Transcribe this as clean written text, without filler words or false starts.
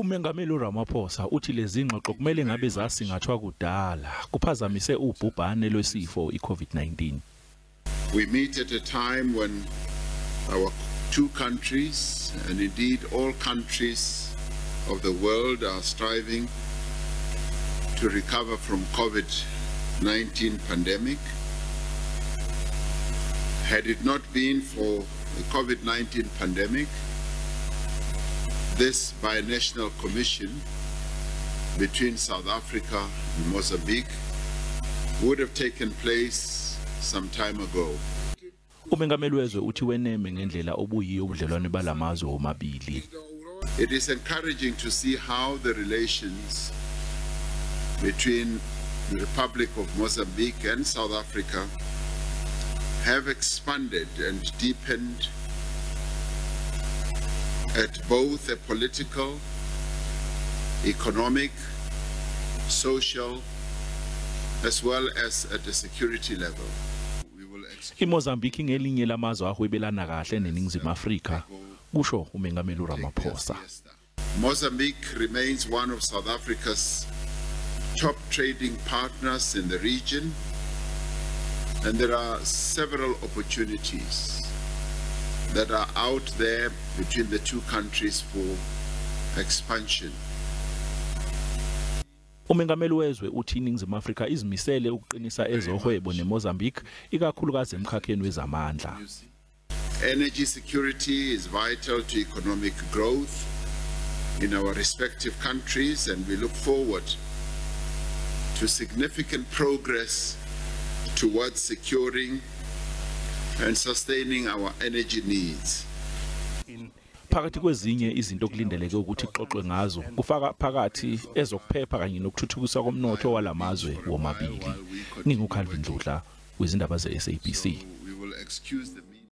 Umengameli Ramaphosa uthi lezi ingxoxo kumele ngabe zasingathwa kudala kuphazamise ubhubhane lwesifo iCovid-19. We meet at a time when our two countries, and indeed all countries of the world, are striving to recover from COVID-19 pandemic. Had it not been for the COVID-19 pandemic, this binational commission between South Africa and Mozambique would have taken place some time ago. Umengameli wezwe uthi weneme ngendlela obuyiyo ubudlelwane balamazwe womabili. It is encouraging to see how the relations between the Republic of Mozambique and South Africa have expanded and deepened at both a political, economic, social, as well as at the security level. IMozambique ngelinye lamazwe ahwebelana kahle neNingizimu Afrika, kusho uMengameli Ramaphosa. Mozambique remains one of South Africa's top trading partners in the region, and there are several opportunities that are out there between the two countries for expansion. Umengameli wezwe uthi iNingizimu Afrika izimisele ukuqinisa ezokuhwebelana neMozambique ikakhulukazi emkhakheni wezamandla. Energy security is vital to economic growth in our respective countries, and we look forward to significant progress towards securing and sustaining our energy needs. Phakathi kwezinye izinto kulindeleke ukuthi ixoxwe ngazo kufaka phakathi ezokuphepha kanye nokuthuthukiswa komnotho walamazwe womabili. NginguKhalvin Dludla, izindaba zeSABC.